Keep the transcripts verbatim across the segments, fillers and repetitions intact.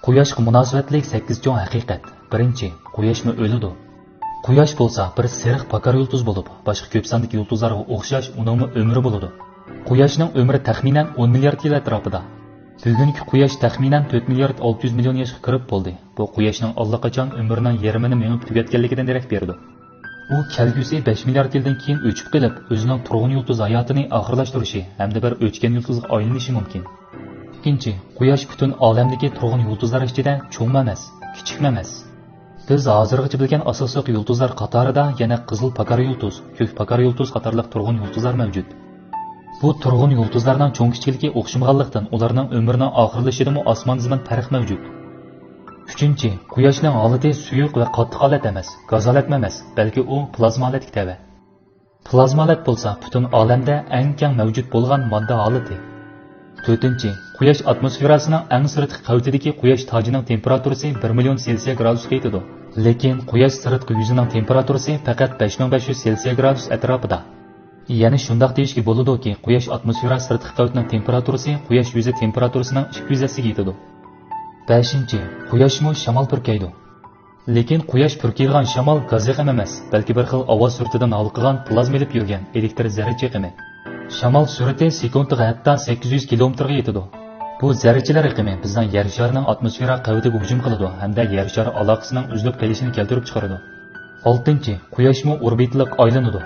قۇياشقا مۇناسىۋەتلىك سەككىز چوڭ ھەقىقەت. بىرىنچى، قۇياشمۇ ئۆلىدۇ. قۇياش بولسا بىر سېرىق پاكار يۇلتۇز بولۇپ، باشقا كۆپ ساندىكى يۇلتۇزلارغا ئوخشاش ئۇنىڭمۇ ئۆمرى بولىدۇ. قۇياشنىڭ ئۆمرى تەخمىنەن ئون مىليارد يىل ئەتراپىدا. بۈگۈنكى قۇياش تەخمىنەن تۆت مىليارد ئالتە يۈز مىليون ياشقا كىرىپ بولدى. بۇ قۇياشنىڭ ئاللىقاچان ئۆمرىنىڭ يېرىمىنى مېڭىپ تۈگەتكەنلىكىدىن دېرەك بېرىدۇ. ئۇ كەلگۈسى بەش مىليارد يىلدىن كېيىن ئۆچۈپ قېلىپ، ئۆزىنىڭ تۇرغۇن يۇلتۇز ھاياتىنى ئاخىرلاشتۇرۇشى ھەمدە بىر ئۆچكەن يۇلتۇزغا ئايلىنىشى مۇمكىن. ئىككىنچى، قۇياش پۈتۈن ئالەمدىكى تۇرغۇن يۇلتۇزلار ئىچىدە چوڭمۇ ئەمەس، كىچىكمۇ ئەمەس. بىز ھازىرغىچە بىلگەن ئاساسلىق يۇلتۇزلار قاتارىدا يەنە قىزىل پاكار يۇلتۇز، كۆك پاكار يۇلتۇز قاتارلىق تۇرغۇن يۇلتۇزلار مەۋجۇت. بۇ تۇرغۇن يۇلتۇزلارنىڭ چوڭ كىچىكلىكى ئوخشىمىغانلىقتىن، ئۇلارنىڭ ئۆمرىنىڭ ئاخىرلىشىشىدىمۇ ئاسمان زېمىن پەرق مەۋجۇت. ئۈچىنچى، قۇياشنىڭ ھالىتى سۇيۇق ۋە قاتتىق ھالەت ئەمەس، گاز ھالەتمۇ ئەمەس، بەلكى ئۇ پلازما ھالەتكە تەۋە. پلازما ھالەت بولسا پۈتۈن ئالەمدە ئەڭ كەڭ مەۋجۇت بولغان ماددا ھالىتى. تۆتىنچى، قۇياش ئاتموسفېراسىنىڭ ئەڭ سىرتقى قەۋىتىدىكى قۇياش تاجىنىڭ تېمپېراتۇرىسى بىر مىليون سېلسىيە گرادۇسقا يېتىدۇ. لېكىن قۇياش سىرتقى يۈزىنىڭ تېمپېراتۇرىسى پەقەت بەش مىڭ بەش يۈز سېلسىيە گرادۇس ئەتراپىدا. يەنى شۇنداق دېيىشكە بولىدۇكى، قۇياش ئاتموسفېرا سىرتقى قەۋىتىنىڭ تېمپېراتۇرىسى قۇياش يۈزى تېمپېراتۇرىسىنىڭ ئىككى يۈز ھەسسىگە يېتىدۇ. بەشىنچى، قۇياشمۇ شامال پۈركەيدۇ. لېكىن قۇياش پۈركەيدىغان شامال گاز ئېقىمى ئەمەس، بەلكى بىر خىل ئاۋاز سۈرئىتىدىن ھالقىغان پلازما ئېلىپ يۈرگەن ئېلېكتر زەررىچە ئېقىمى. شامال سۈرئىتى سېكۇنتىغا ھەتتا سەككىز يۈز كىلومېتىرغا يېتىدۇ. بۇ زەررىچىلەر ئېقىمى بىزنىڭ يەر شارىنىڭ ئاتموسفېرا قەۋىتىگە ھۇجۇم قىلىدۇ ھەمدە يەر شارى ئالاقىسىنىڭ ئۈزۈلۈپ قېلىشىنى كەلتۈرۈپ چىقىرىدۇ. ئالتىنچى، قۇياشمۇ ئوربىتىلىق ئايلىنىدۇ.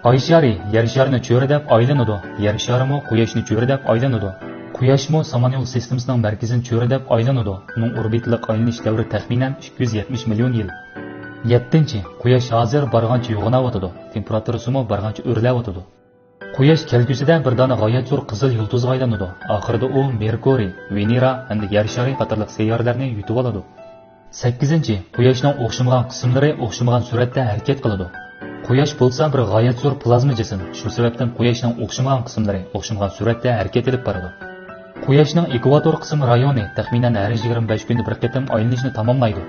ئاي شارى يەر شارىنى چۆرىدەپ ئايلىنىدۇ، يەر شارىمۇ قۇياشنى چۆرىدەپ ئايلىنىدۇ. قۇياشمۇ سامانيول سىستېمىسىنىڭ مەركىزىنى چۆرىدەپ ئايلىنىدۇ. ئۇنىڭ ئوربىتىلىق ئايلىنىش دەۋرى تەخمىنەن ئىككى يۈز يەتمىش مىليون يىل. يەتتىنچى، قۇياش ھازىر بارغانچە يوغىناۋاتىدۇ، تېمپېراتۇرىسىمۇ بارغانچە ئۆرلەۋاتىدۇ. قۇياش كەلگۈسىدە بىر دانە غايەت زور قىزىل يۇلتۇزغا ئايلىنىدۇ. ئاخىرىدا ئۇ مېركۇرىي، ۋېنېرا ھەمدە يەر شارى قاتارلىق سەييارىلەرنى يۇتۇۋالىدۇ. سەككىزىنچى، قۇياشنىڭ ئوخشىمىغان قىسىملىرى ئوخشىمىغان سۈرئەتتە ھەرىكەت قىلىدۇ. قۇياش بولسا بىر غايەت زور پلازما جىسىم. شۇ سەۋەبتىن قۇياشنىڭ ئوخشىمىغان قىسىملىرى ئوخشىمىغان سۈرئەتتە ھەرىكەت ئېلىپ بارىدۇ. قۇياشنىڭ ئېكۋاتور قىسىم رايونى تەخمىنەن ھەر يىگىرمە بەش كۈندە بىر قېتىم ئايلىنىشنى تاماملايدۇ.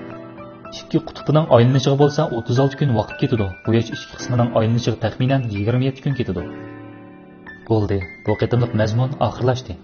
ئىككى قۇتۇپنىڭ ئايلىنىشىغا بولسا ئوتتۇز ئالتە كۈن ۋاقىت كېتىدۇ. قۇياش ئىچكى قىسمىنىڭ ئايلىنىشىغا تەخمىنەن يىگىرمە يەتتە كۈن كېتىدۇ. بولدى، بۇ قېتىملىق مەزمۇن ئاخىرلاشتى.